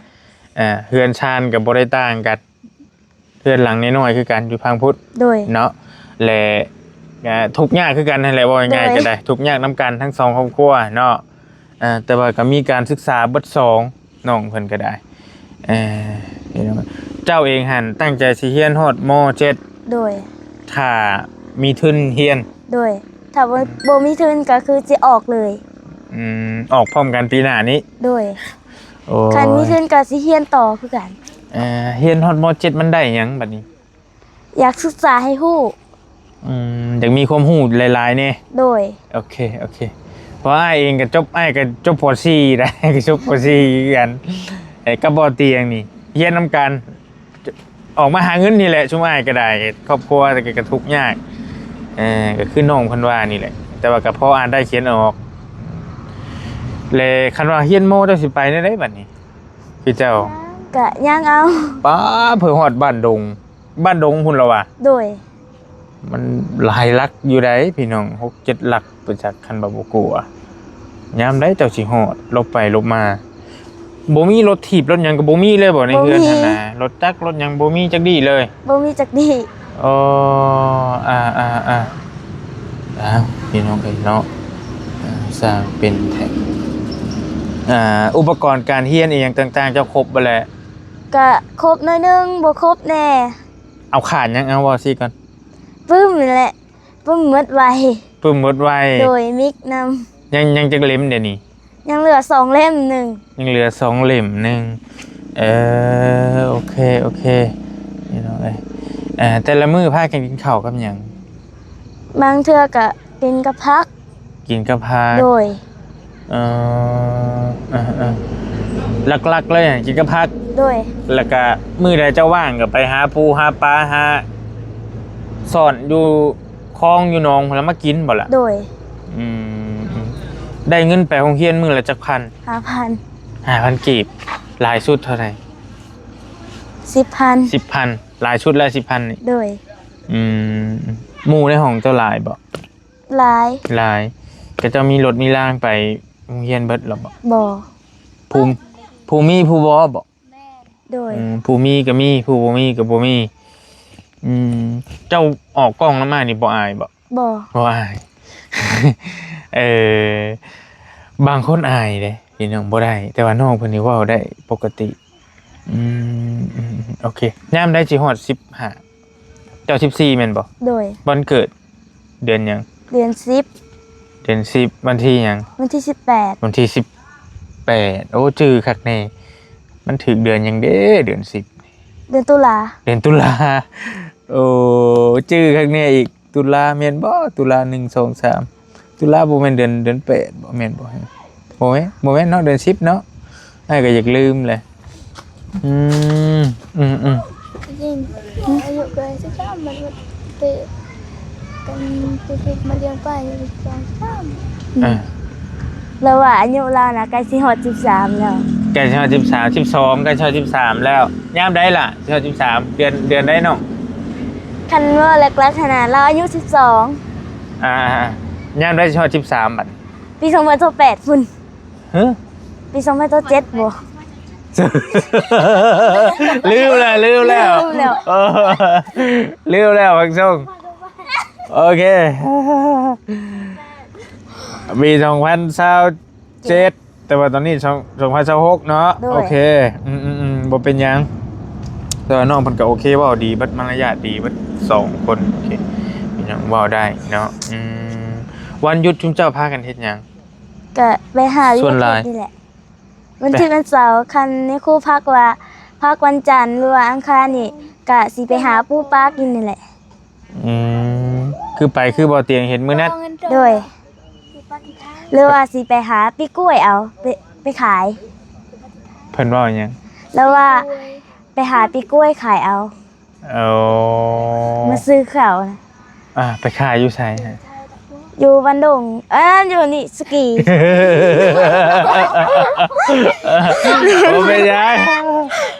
ເອີ ເຮືອນຊານກໍບໍ່ໄດ້ຕ່າງກັນ ເຮືອນຫຼັງນ້ອຍໆຄືກັນ ຢູ່ຝັ່ງພຸ້ນ. ໂດຍ. ເນາະ ແລະ ເອີ ທຸກຍາກຄືກັນຫັ້ນແຫຼະ ເວົ້າງ່າຍໆ ໂດຍ ກໍໄດ້ ທຸກຍາກນຳກັນທັງສອງຄອບຄົວເນາະ. ເອີ ແຕ່ວ່າກໍມີການສຶກສາເບິດສອງ ນ້ອງເພິ່ນກໍໄດ້. ເອີ ເຈົ້າເອງຫັ້ນຕັ້ງໃຈຊິຮຽນຮອດ ມໍເຈັດ. ໂດຍ. ຖ້າມີທຶນຮຽນ. ໂດຍ. ຖ້າບໍ່ ບໍ່ມີທຶນກໍຄືຊິອອກເລີຍ. ອືມ ອອກພ້ອມກັນປີໜ້ານີ້. ໂດຍ. ໂອ້ຍ ຄັນມີທຶນກໍຊິຮຽນຕໍ່ຄືກັນ. ເອີ ຮຽນຮອດ ມໍເຈັດ ມັນໄດ້ຫຍັງບັດນີ້? ຢາກສຶກສາໃຫ້ຮູ້. ອືມ ຢາກມີຄວາມຮູ້ຫຼາຍໆແດ່. ໂດຍ. ໂອເຄ ໂອເຄ ເພາະອ້າຍເອງກໍຈົບ ອ້າຍກໍຈົບ ປໍສີ່ ໄດ໋ ກໍຈົບ ປໍສີ່ ຄືກັນ ເອີ ກັບບໍ່ຕຽງນີ້ ຮຽນນຳກັນ ອອກມາຫາເງິນນີ້ແຫຼະ ຊຸມອ້າຍກໍໄດ້ ຄອບຄົວກໍ ກໍທຸກຍາກ ເອີ ກໍຄືນ້ອງເພິ່ນວ່ານີ້ແຫຼະ ແຕ່ວ່າກໍພໍອ່ານໄດ້ຂຽນອອກ. ແລະ ຄັນວ່າຮຽນ ມໍ ເຈົ້າຊິໄປແນວໃດບັດນີ້? ຄືເຈົ້າ ກະຍ່າງເອົາ. ປ້າ ເພື່ອຮອດບ້ານດົງ ບ້ານດົງພຸ້ນລະຫວາ? ໂດຍ. ມັນຫຼາຍຫຼັກຢູ່ໃດ໋ພີ່ນ້ອງ ຫົກເຈັດຫຼັກໄປຈັກ ຄັນວ່າບໍ່ກົວ ຍາມໃດເຈົ້າຊິຮອດ ຫຼົບໄປຫຼົບມາ. ບໍ່ມີລົດຖີບລົດຫຍັງກໍບໍ່ມີເລີຍບໍ່ໃນເຮືອນຫັ້ນນະ? ບໍ່ມີ. ລົດຈັກລົດຫຍັງບໍ່ມີຈັກດີ້ເລີຍ? ບໍ່ມີຈັກດີ້. ອໍ ອາໆໆ ອ້າວ ພີ່ນ້ອງເອີຍເນາະ ອ່າ ຊ່າງເປັນແທ້. ອ່າ ອຸປະກອນການຮຽນອີ່ຫຍັງຕ່າງໆ ເຈົ້າຄົບບໍ່ແຫຼະ? ກະຄົບໜ້ອຍໜຶ່ງ ບໍ່ຄົບແດ່. ເອົາຂາດຫຍັງ? ເອົາເວົ້າຊີ້ກ່ອນ. ປຶ້ມນີ້ແຫຼະ ປຶ້ມໝົດໄວ. ປຶ້ມໝົດໄວ. ໂດຍ ມິກນຳ. ຍັງ ຍັງຈັກເຫຼັ້ມດຽວນີ້? ຍັງເຫຼືອສອງເຫຼັ້ມໜຶ່ງ. ຍັງເຫຼືອສອງເຫຼັ້ມໜຶ່ງ. ເອີ ໂອເຄ ໂອເຄ ພີ່ນ້ອງເອີຍ. ເອີ ແຕ່ລະມື້ພາກັນກິນເຂົ້າກັບຫຍັງ? ບາງເທື່ອກະກິນກັບຜັກ. ກິນກັບຜັກ. ໂດຍ. ເອີ ເອີ ເອີ ຫຼັກໆເລີຍກິນກັບຜັກ. ໂດຍ. ແລ້ວກະມື້ໃດເຈົ້າວ່າງກະໄປຫາປູຫາປາ ຫາຊ່ອນຢູ່ຄອງຢູ່ໜອງພຸ້ນລະມາກິນບໍ່ລະ? ໂດຍ. ອືມ ອືມ ໄດ້ເງິນໄປໂຮງຮຽນມື້ລະຈັກພັນ? ຫ້າພັນ. ຫ້າພັນກີບ. ຫຼາຍສຸດເທົ່າໃດ? ສິບພັນ. ສິບພັນ. ຫຼາຍສຸດແລ້ວສິບພັນນີ້? ໂດຍ. ອືມ ໝູ່ໃນຫ້ອງເຈົ້າຫຼາຍບໍ່? ຫຼາຍ. ຫຼາຍ. ເຂົາເຈົ້າມີລົດມີລາງໄປໂຮງຮຽນເບິດແລ້ວບໍ່? ບໍ່. ຜູ້ ຜູ້ມີຜູ້ບໍ່ບໍ່? ແມ່ນ. ໂດຍ. ອືມ ຜູ້ມີກໍມີ ຜູ້ບໍ່ມີກໍບໍ່ມີ. ອືມ ເຈົ້າອອກກ້ອງນຳອ້າຍນີ້ບໍ່ອາຍບໍ່? ບໍ່. ບໍ່ອາຍ. ເອີ ບາງຄົນອາຍເດ້ພີ່ນ້ອງ ບໍ່ໄດ້ ແຕ່ວ່ານ້ອງເພິ່ນນີ້ເວົ້າໄດ້ປົກກະຕິ. ອືມ ອືມ ໂອເຄ ຍາມໃດຊິຮອດສິບຫ້າ? ເຈົ້າສິບສີ່ແມ່ນບໍ່? ໂດຍ. ວັນເກີດເດືອນຫຍັງ? ເດືອນສິບ. ເດືອນສິບ ວັນທີຫຍັງ? ວັນທີສິບແປດ. ວັນທີສິບແປດ. ໂອ້ ຈື່ຄັກແນ່. ມັນຖືກເດືອນຫຍັງເດ້ ເດືອນສິບ? ເດືອນຕຸລາ. ເດືອນຕຸລາ. ໂອ້ ຈື່ຄັກແນ່ອີກ. ຕຸລາແມ່ນບໍ່? ຕຸລາ ໜຶ່ງ ສອງ ສາມ ຕຸລາບໍ່ແມ່ນເດືອນ ເດືອນແປດບໍ່? ແມ່ນບໍ່? ໂອ ບໍ່ແມ່ນ ບໍ່ແມ່ນເນາະ ເດືອນສິບເນາະ ອ້າຍກໍຢາກລືມແຫຼະ. ອືມ ອືມໆ ຍິງອາຍຸກໍສິບສາມ ມັນໄປກັນຕິດໆມາລ້ຽງປາຢູ່ສອງສາມ ອືມ ອ່າ ລາວວ່າອາຍຸລາວນະໃກ້ຊິຮອດສິບສາມແລ້ວ ໃກ້ຊິຮອດສິບສາມ ສິບສອງ ໃກ້ຊິຮອດສິບສາມແລ້ວ. ຍາມໃດລະຊິຮອດສິບສາມ? ເດືອນ ເດືອນໃດນ້ອງ? ຄັນວ່າຫຼັກໆຫັ້ນນະ ລາວອາຍຸສິບສອງ ອ່າ ຍາມໃດຊິຮອດສິບສາມບັດ? ປີສອງພັນຊາວແປດພຸ້ນ. ຮະ? ປີສອງພັນຊາວເຈັດບໍ່? ລືມແລ້ວ ລືມແລ້ວ ລືມແລ້ວ ເອີ ລືມແລ້ວ ພັກຊົງ. ໂອເຄ ປີສອງພັນຊາວເຈັດ ແຕ່ວ່າຕອນນີ້ສອງ ສອງພັນຊາວຫົກເນາະ. ໂດຍ ໂອເຄ ອືມໆໆ ບໍ່ເປັນຫຍັງ ແຕ່ວ່ານ້ອງເພິ່ນກໍໂອເຄ ເວົ້າດີເບິດ ມາລະຍາດດີເບິດສອງຄົນ. ໂອເຄ ເປັນຫຍັງ ເວົ້າໄດ້ເນາະ. ອືມ ວັນຢຸດຊຸມເຈົ້າພາກັນເຮັດຫຍັງ? ກະໄປຫາວຽກເຮັດນີ້ແຫຼະ ວັນທິດວັນເສົາ ຄັນແມ່ຄູພັກວ່າ ພັກວັນຈັນ ຫຼືວ່າອັງຄານນີ້ ກະຊິໄປຫາປູປາກິນນີ້ແຫຼະ. ອືມ ຄືໄປຄືບໍ່ຕຽງເຫັນມື້ນັ້ນ. ໂດຍ ຫຼືວ່າຊິໄປຫາປີກກ້ວຍເອົາ ໄປ ໄປຂາຍ. ເພິ່ນເວົ້າຫຍັງ? ລາວວ່າໄປຫາປີກກ້ວຍຂາຍເອົາ. ໂອ້ ມາຊື້ເຂົ້ານະ. ອ່າ ໄປຂາຍຢູ່ໃສ? ຢູ່ບ້ານດົງ ເອີ ຢູ່ນີ້ສະກີ. ບໍ່ເປັນຫຍັງ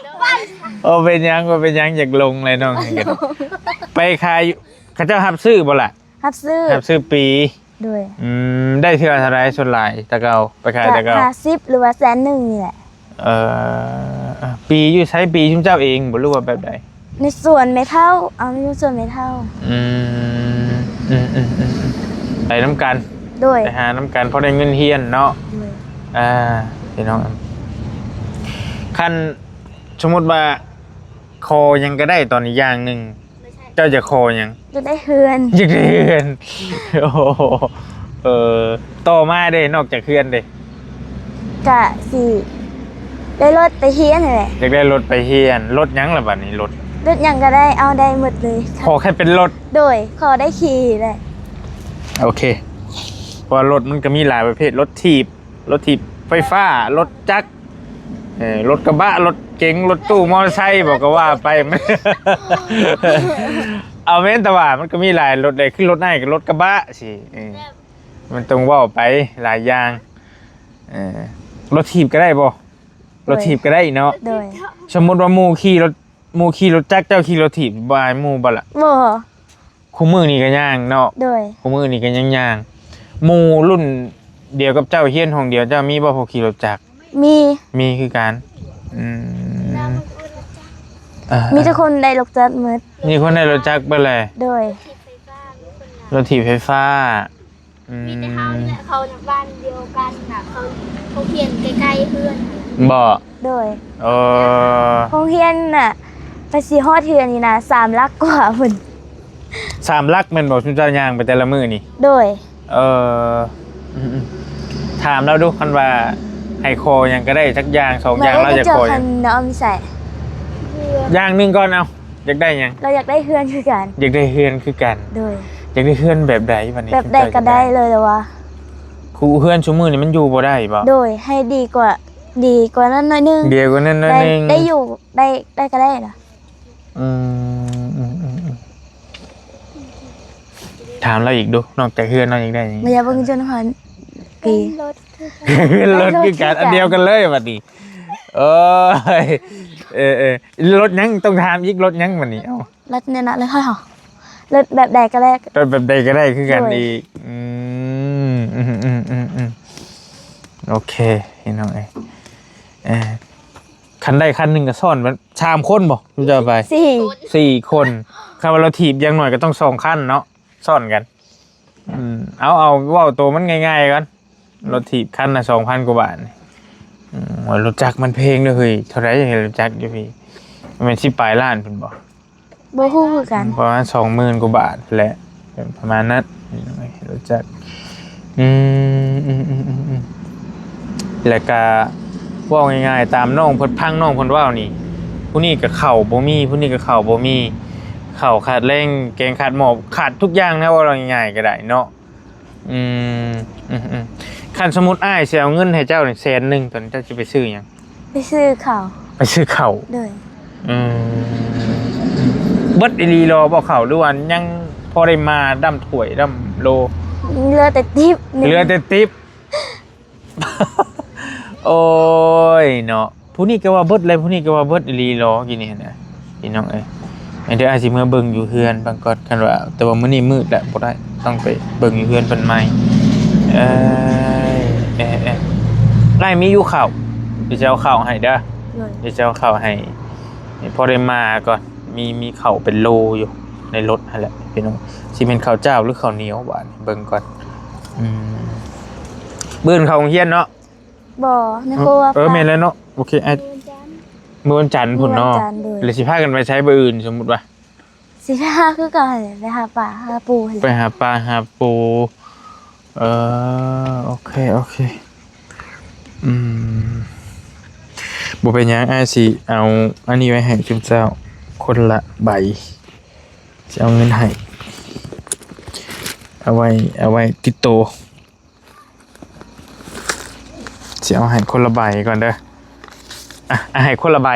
ບໍ່ເປັນຫຍັງ ບໍ່ເປັນຫຍັງ ຢາກລົງແຫຼະນ້ອງ. ໄປຂາຍ ເຂົາເຈົ້າຮັບຊື້ບໍ່ລະ? ຮັບຊື້ ຮັບຊື້ປີ້. ໂດຍ ອືມ ໄດ້ເທື່ອເທົ່າໃດສ່ວນຫຼາຍແຕ່ເກົ່າ ໄປຂາຍແຕ່ເກົ່າ? ຫ້າສິບ ຫຼືວ່າແສນໜຶ່ງນີ້ແຫຼະ. ເອີ ປີ້ຢູ່ໃສ? ປີ້ຊຸມເຈົ້າເອງບໍ່ ຫຼືວ່າແບບໃດ? ໃນສວນແມ່ເຖົ້າ ເອົາຢູ່ສວນແມ່ເຖົ້າ. ອືມ ອືມໆໆ ໄປນຳກັນ. ໂດຍ ໄປຫານຳກັນ ພໍໄດ້ເງິນຮຽນເນາະ. ໂດຍ ອ່າ ພີ່ນ້ອງ ຄັນສົມມຸດວ່າຂໍຫຍັງກໍໄດ້ຕອນນີ້ຢ່າງໜຶ່ງ ເຈົ້າຢາກຂໍຫຍັງ? ຢາກໄດ້ເຮືອນ. ຢາກໄດ້ເຮືອນ ໂອ້ໂຫ ເອີ ຕໍ່ມາເດ້ ນອກຈາກເຮືອນເດ້? ກະຊິໄດ້ລົດໄປຮຽນຫັ້ນແຫຼະ. ຢາກໄດ້ລົດໄປຮຽນ. ລົດຫຍັງລະບັດນີ້? ລົດ ລົດຫຍັງກໍໄດ້ ເອົາໄດ້ໝົດເລີຍ. ຂໍແຄ່ເປັນລົດ. ໂດຍ ຂໍໄດ້ຂີ່ແຫຼະ. ໂອເຄ ເພາະວ່າລົດມັນກໍມີຫຼາຍປະເພດ ລົດຖີບ ລົດຖີບໄຟຟ້າ ລົດຈັກ ເອີ ລົດກະບະ ລົດເກັງ ລົດຕູ້ ມໍເຕີໄຊ ບໍ່ ກໍວ່າໄປ. ເອົາແມ່ນ ແຕ່ວ່າມັນກໍມີຫຼາຍລົດເດ້ ຄືລົດອ້າຍກໍລົດກະບະຊີ້. ເອີ ມັນຕ້ອງເວົ້າໄປຫຼາຍຢ່າງ. ເອີ ລົດຖີບກໍໄດ້ບໍ່? ໂດຍ ລົດຖີບກໍໄດ້ເນາະ. ໂດຍ ສົມມຸດວ່າໝູ່ຂີ່ລົດ ໝູ່ຂີ່ລົດຈັກ ເຈົ້າຂີ່ລົດຖີບ ບໍ່ອາຍໝູ່ບໍ່ລະ? ບໍ່. ຄູ່ມື້ນີ້ກໍຍ່າງເນາະ. ໂດຍ ຄູ່ມື້ນີ້ກໍຍັງຍ່າງ. ໝູ່ລຸ້ນດຽວກັບເຈົ້າ ຮຽນຫ້ອງດຽວເຈົ້າ ມີບໍ່ຜູ້ຂີ່ລົດຈັກ? ມີ ມີຄືກັນ. ອືມ ມີແຕ່ຄົນໄດ້ລົດຈັກໝົດ. ມີຄົນໄດ້ລົດຈັກເບິດແຫຼະ. ໂດຍ ລົດຖີບໄຟຟ້າ. ອືມ ມີແຕ່ເຮົານີ້ແຫຼະ ເຂົານະບ້ານດຽວກັນນະ ເຂົາ ໂຮງຮຽນໃກ້ໆເຮືອນ. ບໍ່? ໂດຍ ເອີ ໂຮງຮຽນນະ ໄປຊິຮອດເຮືອນນີ້ນະ ສາມຫຼັກກວ່າພຸ້ນ. ສາມຫຼັກແມ່ນບໍ່ ຊຸມເຈົ້າຍ່າງໄປແຕ່ລະມື້ນີ້? ໂດຍ ເອີ ອືມໆ ຖາມລາວດູ ຄັນວ່າໃຫ້ຂໍຫຍັງກໍໄດ້ຈັກຢ່າງສອງຢ່າງ ລາວຢາກຂໍຫຍັງ? ເນາະ ມີໃສ ຢ່າງໜຶ່ງກ່ອນ ເອົາ ຢາກໄດ້ຫຍັງ? ລາວຢາກໄດ້ເຮືອນຄືກັນ. ຢາກໄດ້ເຮືອນຄືກັນ. ໂດຍ ຢາກໄດ້ເຮືອນແບບໃດບັດນີ້? ແບບໃດກໍໄດ້ເລີຍລະວ່າ. ຄູ່ເຮືອນຊຸມື້ນີ້ມັນຢູ່ບໍ່ໄດ້ບໍ່? ໂດຍ ໃຫ້ດີກວ່າ ດີກວ່ານັ້ນໜ້ອຍໜຶ່ງ. ດີກວ່ານັ້ນໜ້ອຍໜຶ່ງ. ໄດ້ ໄດ້ຢູ່ ໄດ້ ໄດ້ກໍໄດ້ລະ. ອືມ ອືມໆ ອືມ ຖາມລາວອີກດູ ນອກຈາກເຮືອນ ນ້ອງຢາກໄດ້ຫຍັງ? ບໍ່ຢາກເບິ່ງຈົນຮອດປີ. ລົດຄືກັນ ອັນດຽວກັນເລີຍບັດນີ້. ໂອ້ຍ ເອີໆ ລົດຫຍັງ? ຕ້ອງຖາມອີກ ລົດຫຍັງບັດນີ້? ເອົ້າ ລົດແນວນັ້ນເລີຍ ເຮົາ ລົດແບບໃດກໍໄດ້. ລົດແບບໃດກໍໄດ້ຄືກັນອີກ. ໂດຍ ອືມ ອືມໆໆໆ ໂອເຄ ພີ່ນ້ອງເອີຍ ເອີ ຄັນໃດຄັນໜຶ່ງກໍຊ້ອນ ສາມຄົນບໍ່? ຮູ້ຈັກໄປ ສີ່ ສີ່ຄົນ. ຄັນວ່າລົດຖີບຢ່າງໜ້ອຍກໍຕ້ອງສອງຄັນເນາະ ຊ້ອນກັນ. ອືມ ເອົາ ເອົາເວົ້າໂຕມັນງ່າຍໆກ່ອນ ລົດຖີບຄັນລະສອງພັນກວ່າບາດນີ້. ອືມ ໂອ້ຍ ລົດຈັກມັນແພງເດີເຮີ້ຍ. ເທົ່າໃດ ລົດຈັກຢູ່ພີ້? ແມ່ນສິບປາຍລ້ານພຸ້ນບໍ່? ບໍ່ຮູ້ຄືກັນ. ປະມານສອງໝື່ນກວ່າບາດແຫຼະ ປະມານນັ້ນ ລົດຈັກ. ອືມ ອືມໆໆໆ ແລ້ວກະເວົ້າງ່າຍໆ ຕາມນ້ອງເພິ່ນ ຟັງນ້ອງເພິ່ນເວົ້ານີ້ ຜູ້ນີ້ກໍເຂົ້າບໍ່ມີ ຜູ້ນີ້ກໍເຂົ້າບໍ່ມີ ເຂົ້າຂາດແລງ ແກງຂາດໝໍ້ ຂາດທຸກຢ່າງນະ ເວົ້າງ່າຍໆກໍໄດ້ເນາະ. ອືມ ອືມໆ ຄັນສົມມຸດອ້າຍຊິເອົາເງິນໃຫ້ເຈົ້ານີ້ແສນໜຶ່ງ ຕອນນີ້ເຈົ້າຊິໄປຊື້ຫຍັງ? ໄປຊື້ເຂົ້າ ໄປຊື້ເຂົ້າ. ໂດຍ. ອືມ ເບິດອີ່ຫຼີຫຼໍບໍ່ເຂົ້າ ຫຼືວ່າຍັງພໍໄດ້ມາດຳຖ້ວຍດຳໂລ? ເຫຼືອແຕ່ຕິບ ເຫຼືອແຕ່ຕິບ. ໂອ້ຍເນາະ ຜູ້ນີ້ກໍວ່າເບິດແລ້ວ ຜູ້ນີ້ກໍວ່າເບິດອີ່ຫຼີຫຼໍ ກີ້ນີ້ນະ ພີ່ນ້ອງເອີຍ. ດຽວອ້າຍຊິເມືອເບິ່ງຢູ່ເຮືອນເບິ່ງກ່ອນ ຄັນວ່າ ແຕ່ວ່າມື້ນີ້ມືດແລ້ວ ບໍ່ໄດ້ ຕ້ອງໄປເບິ່ງຢູ່ເຮືອນເພິ່ນໃໝ່. ເອີ ເອີ ເອີ ອ້າຍມີຢູ່ເຂົ້າ ດຽວຊິເອົາເຂົ້າໃຫ້ເດີ. ໂດຍ. ດຽວຊິເອົາເຂົ້າໃຫ້ ພໍໄດ້ມາກ່ອນ ມີ ມີເຂົ້າເປັນໂລຢູ່ໃນລົດຫັ້ນແຫຼະພີ່ນ້ອງ. ຊິແມ່ນເຂົ້າຈ້າວ ຫຼື ເຂົ້າໜຽວ ບາດນີ້ເບິ່ງກ່ອນ. ອືມ ມື້ອື່ນເຂົ້າໂຮງຮຽນເນາະ? ບໍ່ ແມ່ຄົວວ່າ ເອີ ແມ່ນແລ້ວເນາະ. ໂອເຄ ອ້າຍ ມື້ວັນຈັນພຸ້ນເນາະ. ມື້ວັນຈັນ ໂດຍ. ແລ້ວຊິພາກັນໄປໃສມື້ອື່ນ ສົມມຸດວ່າ? ຊິໄປຫາຄືເກົ່າຫັ້ນແຫຼະ ໄປຫາປາຫາປູຫັ້ນແຫຼະ. ໄປຫາປາຫາປູ. ເອີ ໂອເຄ ໂອເຄ. ອືມ ບໍ່ເປັນຫຍັງ ອ້າຍຊິເອົາອັນນີ້ໄວ້ໃຫ້ຊຸມເຈົ້າຄົນລະໃບ. ຊິເອົາເງິນໃຫ້ ເອົາໄວ້ ເອົາໄວ້ຕິດໂຕ. ຊິເອົາໃຫ້ຄົນລະໃບກ່ອນເດີ. ອ່ະ ອ່ະ ໃຫ້ຄົນລະໃບ.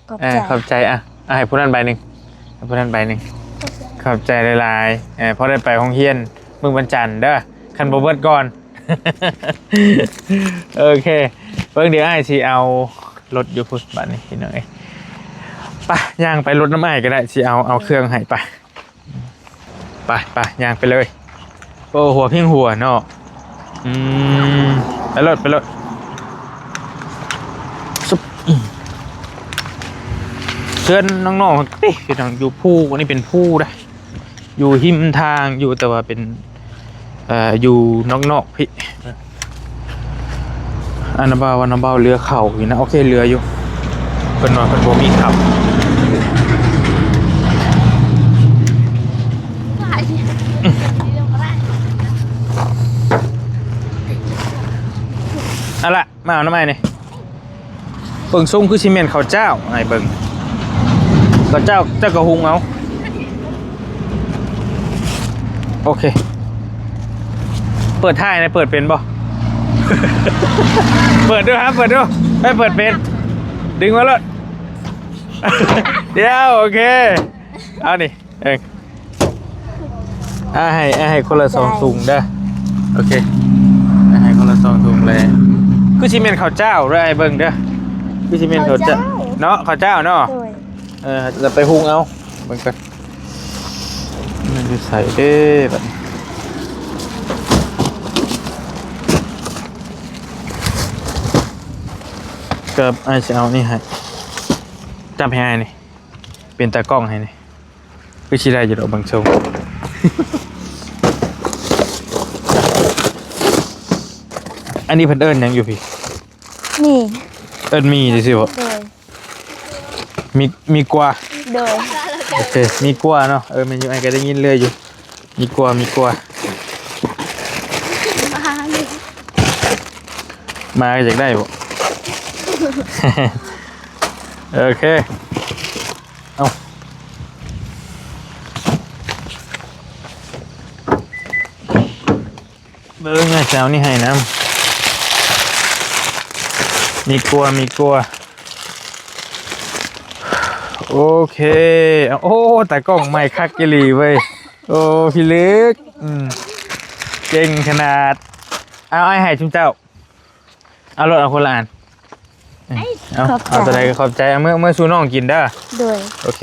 ຂອບໃຈ ເອີ ຂອບໃຈ. ອ່ະ ອ່ະ ໃຫ້ຜູ້ນັ້ນໃບໜຶ່ງ ໃຫ້ຜູ້ນັ້ນໃບໜຶ່ງ. ຂອບໃຈ ຂອບໃຈຫຼາຍໆ. ເອີ ພໍໄດ້ໄປໂຮງຮຽນມື້ວັນຈັນເດີ ຄັນບໍ່ເບິດກ່ອນ. ໂອເຄ ເບິ່ງ ດຽວອ້າຍຊິເອົາລົດຢູ່ພຸ້ນບາດນີ້ ພີ່ນ້ອງເອີຍ. ໄປ ຍ່າງໄປລົດນຳອ້າຍກໍໄດ້ ຊິເອົາ ເອົາເຄື່ອງໃຫ້. ໄປ ໄປ ໄປ ຍ່າງໄປເລີຍ. ໂອ້ ຫົວເພງຫົວເນາະ. ອືມ ໄປໂລດ ໄປໂລດ. ຊຶບ ເຮືອນນ້ອງໆ ຕິ ພີ່ນ້ອງ ຢູ່ພູ ອັນນີ້ເປັນພູເດ້ ຢູ່ຮິມທາງຢູ່ ແຕ່ວ່າເປັນ ເອີ ຢູ່ນອກໆ ພີ້. ອັນນາບ່າວ ອັນນາບ່າວເຫຼືອເຂົ້າຢູ່ນະ. ໂອເຄ ເຫຼືອຢູ່. ເພິ່ນວ່າເພິ່ນບໍ່ມີເຂົ້າ. ເອົາລະ ມາເອົານຳອ້າຍນີ້. ເບິ່ງຊົງຄືຊິແມ່ນເຂົ້າຈ້າວ ອ້າຍເບິ່ງ. ເຂົ້າຈ້າວ ເຈົ້າກໍຫຸງເອົາ. ໂອເຄ ເປີດທ້າຍນະ ເປີດເປັນບໍ່? ເປີດດູຮະ ເປີດດູ. ໄປ ເປີດເປັນ ດຶງມາໂລດ. ດຽວ ໂອເຄ ເອົານີ້ ເອີ ອ່າ ໃຫ້ ອ່າ ໃຫ້ຄົນລະສອງ ໃສ່ ຖົງເດີ. ໂອເຄ ອ່າ ໃຫ້ຄົນລະສອງຖົງເລີຍ. ຄືຊິແມ່ນເຂົ້າຈ້າວເດີ ອ້າຍເບິ່ງເດີ. ຄືຊິແມ່ນເຂົ້າຈ້າວ ເຂົ້າຈ້າວ ເນາະ ເຂົ້າຈ້າວເນາະ. ໂດຍ. ເອີ ລະໄປຫຸງເອົາ ເບິ່ງກ່ອນ ມັນຢູ່ໃສເດ້ບັດນີ້. ກັບອ້າຍຊິເອົານີ້ໃຫ້ ຈັບໃຫ້ອ້າຍນີ້ ເປັນຕາກ້ອງໃຫ້ນີ້. ຄືຊິໄດ້ຢູ່ດອກເບິ່ງຊົງ. ອັນນີ້ເພິ່ນເອີ້ນຫຍັງຢູ່ພີ້? ໝີ່. ເອີ້ນໝີ່ຊື່ໆບໍ? ໂດຍ. ໝີ່ ໝີ່ກວາ? ໂດຍ. ໂອເຄ ໝີ່ກວາເນາະ. ເອີ ແມ່ນຢູ່ ອ້າຍກໍໄດ້ຍິນເລື້ອຍຢູ່. ໝີ່ກວາ ໝີ່ກວາ. ໝາກໍຢາກໄດ້ບໍ? ໂອເຄ. ເອົາ ເບິ່ງ ອ້າຍຊິເອົານີ້ໃຫ້ນຳ. ໝີ່ກວາ ໝີ່ກວາ. ໂອເຄ. ໂອ້ ຕາກ້ອງໃໝ່ຄັກອີ່ຫຼີເວີຍ. ໂອ້ ພີ່ລຶກ ອືມ ເກັ່ງຂະໜາດ. ເອົາ ອ້າຍໃຫ້ຊຸມເຈົ້າ. ເອົາໂລດ ເອົາຄົນລະອັນ. ເອົາ ຂອບໃຈ ເອົາຕົວໃດກໍຂອບໃຈ. ເອົາ ເມືອ ເມືອສູ່ນ້ອງກິນເດີ. ໂດຍ. ໂອເຄ.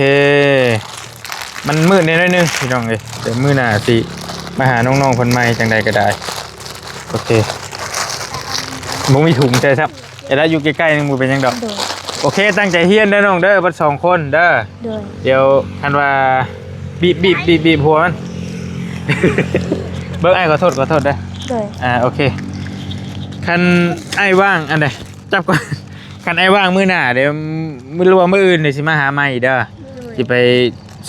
ມັນມືດແດ່ໜ້ອຍໜຶ່ງພີ່ນ້ອງເອີຍ ແຕ່ມື້ໜ້າຊິມາຫານ້ອງໆເພິ່ນໃໝ່ ຈັ່ງໃດກໍໄດ້. ໂອເຄ. ບໍ່ມີຖົງໃສ່ຊ້ຳ. ເອລະຢູ່ໃກ້ໆ ໜຶ່ງ ບໍ່ເປັນຫຍັງດອກ. ໂດຍ. ໂອເຄ ຕັ້ງໃຈຮຽນເດີນ້ອງເດີ ເບິດສອງຄົນເດີ. ໂດຍ. ດຽວຄັນວ່າ ບີບ ບີບ ບີບ ບີບຫົວມັນ. ເບິ່ງ ອ້າຍຂໍໂທດ ຂໍໂທດເດີ. ໂດຍ. ອ່າ ໂອເຄ. ຄັນອ້າຍວ່າງ ອັນໃດ ຈັບກ່ອນ. ຄັນອ້າຍວ່າງມື້ໜ້າເດ້ ມື້ ຫຼືວ່າມື້ອື່ນເດ້ ຊິມາຫາໃໝ່ເດີ. ໂດຍ. ຊິໄປ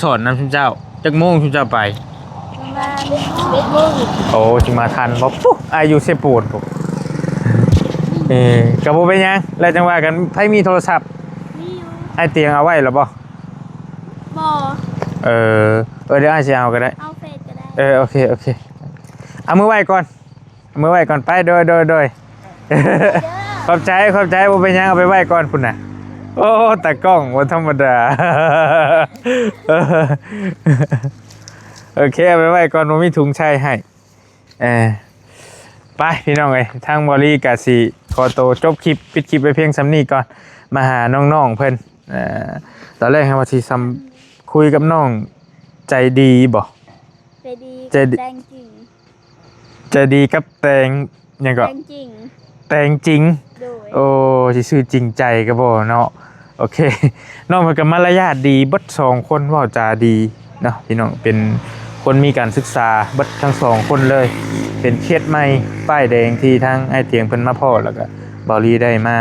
ສອນນຳຊຸມເຈົ້າ. ຈັກໂມງຊຸມເຈົ້າໄປ? ປະມານສິບເອັດໂມງ. ໂອ້ ຊິມາທັນບໍ່? ປຸ້ ອ້າຍຢູ່ເຊໂປນພຸ້ນ. ເອີ ກໍບໍ່ເປັນຫຍັງ ແລ້ວຈັ່ງວ່າກັນ. ໃຜມີໂທລະສັບ? ມີຢູ່. ອ້າຍຕຽງເອົາໄວ້ແລ້ວບໍ່? ບໍ່. ເອີ ເອີ ດຽວອ້າຍຊິເອົາກໍໄດ້. ເອົາເຟສກໍໄດ້. ເອີ ໂອເຄ ໂອເຄ. ເອົາມືໄວ້ກ່ອນ. ເມືອໄວ້ກ່ອນໄປ. ໂດຍ ໂດຍ ໂດຍ ຂອບໃຈ ຂອບໃຈ. ບໍ່ເປັນຫຍັງ ເອົາໄປໄວ້ກ່ອນພຸ້ນນະ. ໂອ້ ຕາກ້ອງບໍ່ທຳມະດາ. ໂອເຄ ເອົາໄປໄວ້ກ່ອນ ບໍ່ມີຖົງໃສ່ໃຫ້. ເອີ ໄປພີ່ນ້ອງເອີຍ ທາງບໍ່ລີກະຊິຂໍໂຕຈົບຄລິບ ປິດຄລິບໄວ້ພຽງສ່ຳນີ້ກ່ອນ ມາຫານ້ອງໆເພິ່ນ. ເອີ ຕອນແລກເຮົາວ່າຊິຊຳ ຄຸຍກັບນ້ອງໃຈດີບໍ? ໃຈດີ ໃຈດີ ແຕ່ງຈິງ ໃຈດີກັບແຕ່ງ ຫຍັງເກາະ? ແຕ່ງຈິງ ແຕ່ງຈິງ. ໂດຍ ໂອ້ ຊິຊື່ຈິງໃຈກໍບໍ່ເນາະ. ໂອເຄ ນ້ອງເພິ່ນກໍມາລະຍາດດີເບິດສອງຄົນ ເວົ້າຈາດີເນາະພີ່ນ້ອງ ເປັນຄົນມີການສຶກສາເບິດທັງສອງຄົນເລີຍ. ເປັນເຄສໃໝ່ປ້າຍແດງທີ່ທາງອ້າຍຕຽງເພິ່ນມາພໍ້ ແລ້ວກໍເບົາລີໄດ້ມາ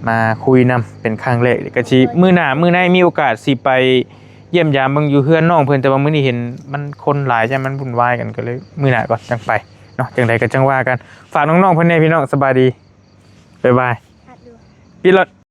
ມາຄຸຍນຳເປັນຄັ້ງແລກ. ກໍຊິມື້ໜ້າມື້ໃນມີໂອກາດຊິໄປຢ້ຽມຢາມເບິ່ງຢູ່ເຮືອນນ້ອງເພິ່ນ ແຕ່ວ່າມື້ນີ້ເຫັນມັນຄົນຫຼາຍ ຢ້ານມັນວຸ່ນວາຍກັນ ກໍເລີຍມື້ໜ້າກ່ອນຈັ່ງໄປເນາະ. ຈັ່ງໃດກໍຈັ່ງວ່າກັນ ຝາກນ້ອງໆເພິ່ນແດ່ພີ່ນ້ອງ. ສະບາຍດີ ບາຍບາຍ ພັດຢູ່ ປິດລົດ.